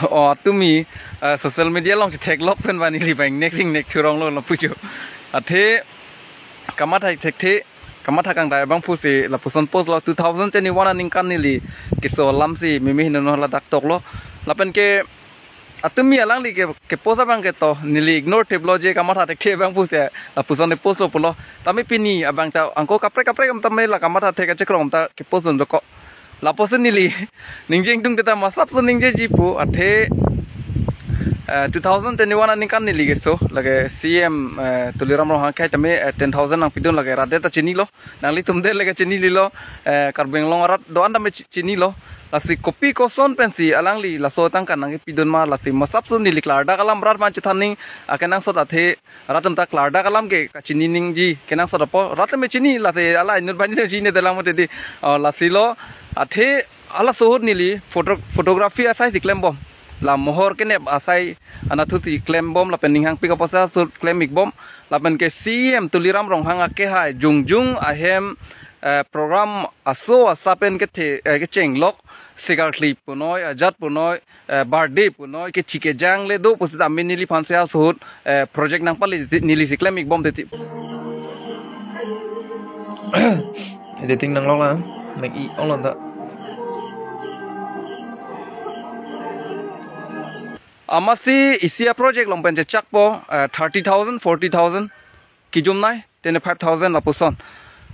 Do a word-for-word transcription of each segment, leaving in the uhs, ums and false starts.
O, atumi, eh, social media along chetheklok pen ba neli bang nek ring nek thurong lo lapu jo. Athe kamatha thekthe, kamatha kangdai abang pusi lapuson post lo, two thousand twenty-one aningkan neli keso alam si mimi hinu no hala dak toklo. Lapen ke atumi alangli ke, ke post abang ke to neli ignore theplo je kamatha thekthe abang pusi lapuson ne post lo pulo. Tame pini abang ta angko kaprek kaprek am tame la kamatha thek achekrong ta ke post dun doko. Lapuson neli ningje ingtung teta masap so ningjeji pu athe, eh, two thousand twenty-one aningkan neli keso lake C M, eh, Tuliram Ronghang akhei tame, eh, ten thousand nangpidun lake rat det ta chinilo, nanglitum det lake chinilo, eh, Karbi Anglong arat do-an tame chi-, chinilo. Lasi kopi koson pensi alangli laso tangka nangpidun ma, lasi masap so neli klardak alam rat man chethan ning akenangsot athe rat atum ta klardak alam ke kachini ningji kenangsot apo, rat tame chini lasi hala inut bani ta chini dalam mate di. Oh, lasi lo athe halaso ahut neli photo, photography asai si klembom. La mohor kenep asai anatthu si klembom lapen ninghangpi kaposa sur klem ikbom. Lapen ke C M Tuliram Ronghang akehai jongjong ahem, eh, program aso asa pen kethe, eh, kechenglok, sekarkli punoi, ajat punoi, eh, birthday punoi, kechi kejang le do pusitame neliphan si halaso ahut, eh, project nangpale neli si klem ikbom teti. Editing nanglok la, nang i-ong lo ta. Amatsi isi aproject along pen chechakpo, eh, thirty thousand, forty thousand, kijumnei twenty-five thousand lapuson.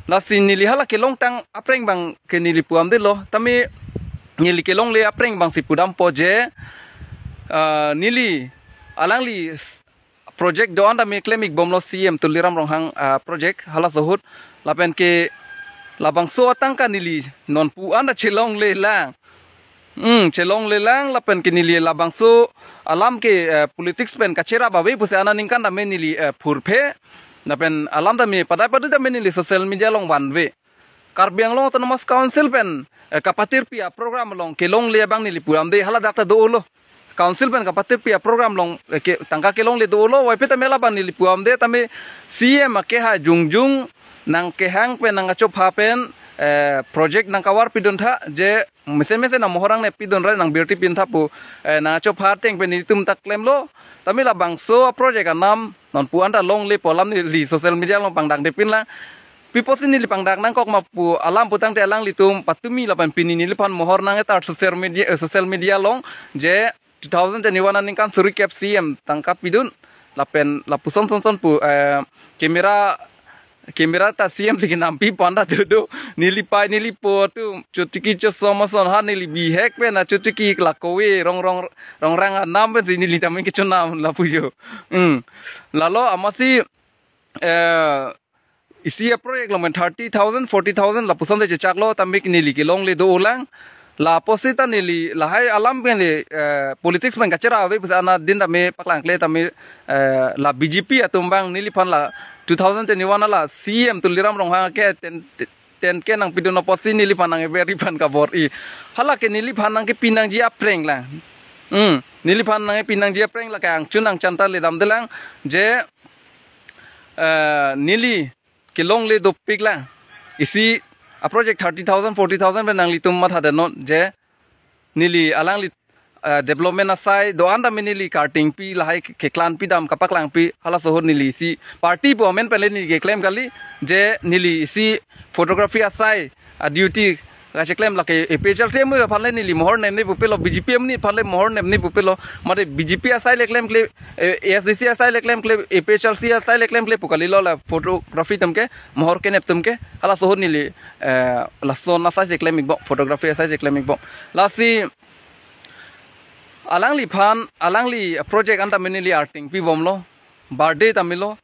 Lasi neli hala kelongtang apreng abang ke neli pu-amdetlo. Tame neli kelongle apreng abang si pudampo je, ah, neli alangli s-, project do-an tame klem ikbomlo C M Tuliram Ronghang, ah, project halaso ahut. Lapen ke labangso atangka neli non pu-an ta chelonglelang. Hmm, chelonglelang lapen ke neli labangso alam ke, eh, politics pen kacherap ave pusi aningkan tame neli, eh, phurphe. Lapen alam tame padai padu tame neli social media along vanve. Karbi Anglong Autonomous Council pen, eh, kapatirpi aprogram along kelongle abang neli pu-amde, hala dak ta dolo. Council pen kapatirpi aprogram along, eh, ke, tangka kelongle dolo, waipi tame labang neli pu-amde tame C M akehai jongjong nangkehang pen nangkachopha pen, eh, project nangkavar pidun tha je mesen mesen amohor nangne pidun rai nangbirti pin tha pu, eh, nangchopha ateng pen nelitum ta klemlo. Tame labangso aproject anam non pu-an ta longlepo alam neli social media along pangdang depin la. Pi apotsi neli pangdang nangkok ma pu alam pu tangte alanglitum patumi lapen pini neliphan mohor nang-etar social media, eh, social media along je two thousand twenty-one aningkan suri kep C M tangka pidun lapen lapuson son son pu, eh, camera, camera ta C M si kenampi pon ta dodo, neli pai neli po atum chotiki chosom ason ha neli bihek pen achotiki la kove rong rong rong rang anam pensi neli tame kechonam lapu jo. Hmm. Lalo amatsi, eh, isi aproject along pen thirty thousand, forty thousand lapuson te chechaklo, tame neli kelongle dolang. La apotsi ta neli lahai alam pen le, eh, politics pen kacherap ave pusi anadin tame paklangkle tame, eh, la B J P atum abang neliphan la two thousand twenty-one ala C M Tuliram Ronghang ke ten, ten K nangpidun apotsi neliphan nang-ever-i aphan kabor-i. Hala ke neliphan nangkepi nangji apreng la. Hmm, neliphan nangkepi nangji apreng la ke angchun angchan ta ledamdelang je, eh, neli kelongle dopik la. Isi aproject thirty thousand, forty thousand pen nanglitum matha danon je neli alangli, eh, development asai do-an tame neli kartingpi lahai ke-, keklanpi dam kapaklangpi halaso ahut neli isi party pu amen pen le neli keklem kali je neli isi photography asai a-duty kacheklem lake A P H L C amonit aphan le neli mohor nemne pupelo, B J P amonit aphan le mohor nemne pupelo, mate B J P asai le klemkle, eh, A S D C asai le klemkle, A P H L C asai le klemkle pu kalilo, la photography atum ke, mohor kenep atum ke, halaso ahut neli, eh, lason asai si klem ikbom, photography asai si klem ikbom. Lasi alangliphan, alangli project an tame neli arting pibomlo, birthday tame lo.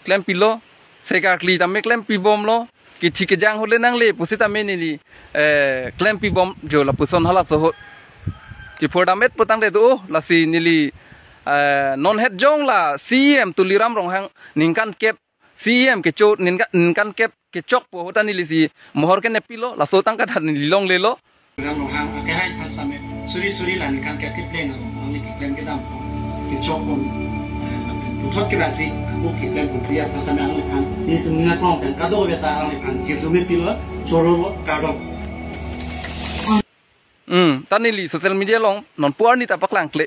Klempilo, sekarkli tame klempibomlo, kechi kejang ahut le nangle pusitame neli, eh, klempibom jo lapuson halaso ahut. Chiphur damet putangte do, lasi neli, eh, non het jong la C M Tuliram Ronghang ningkan kep C E M kecho ningkan, ningkan kep kechokpo ahut ta neli si mohor kenepilo, laso tangka ta neli longlelo. Ram Ronghang akehai aphan same suri suri la ningkan kep kepleng along neli keklem kedam kechokpon, eh, puthot kebatri, aku keklem pon priya aphan same alangliphan nelitum ning aklong pen kadokave ta alangliphan hirjume pilo, chorolo, kardom. Hmm, ta neli social media along nonpu arni ta paklangkle.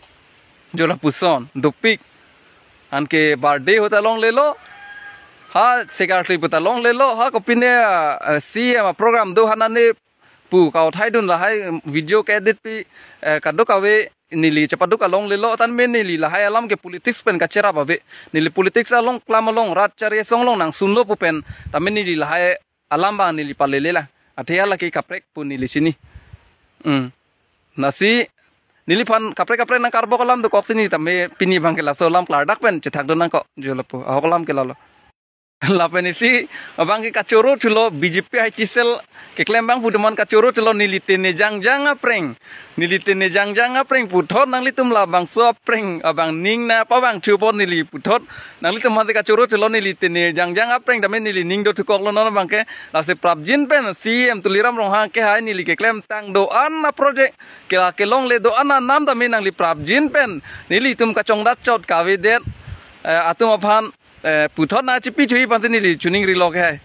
Jo lapuson, dopik. Anke birthday ahut ta longlelo. Ha, segar pu ta longlelo. Ha, kopine, eh, C E M aprogram do hanane pu kauthai dun lahai video ke-edit pi, eh, kadokave neli chepaduk alonglelo. Tame neli lahai alam ke politics pen kacherap ave. Neli politics along klam along rat chari asong along nangsunlo pu pen. Tame neli lahai alam abang neli palele la. Athe hala ke kaprek pu neli chini. Hmm. Lasi neliphan kaprek kaprek nangkarbok alam dokok si neli tame pini abang ke laso alam klardak pen chethak dun nangkok, jo lapu. Ahok alam ke lalo. Lapen isi abang ke kachoro thulo, B J P I T cell keklem abang pu doman kachoro thulo, neli tene jangjang apreng. Neli tene jangjang apreng puthot nanglitum labangso apreng abang ning nangpavang chupon neli puthot. Nanglitum aphan te kachoro thulo, neli tene jangjang apreng tame neli ning do thukoklo non abang ke. Lasi prapjin pen C E M Tuliram Ronghang akehai neli keklemtang do-an aproject, kela kelongle do-an anam tame nangli prapjin pen nelitum kachongdat chot kavedet, eh, atum aphan, eh, puthot nangchipi chuhi aphan te neli chuning rilo akehai.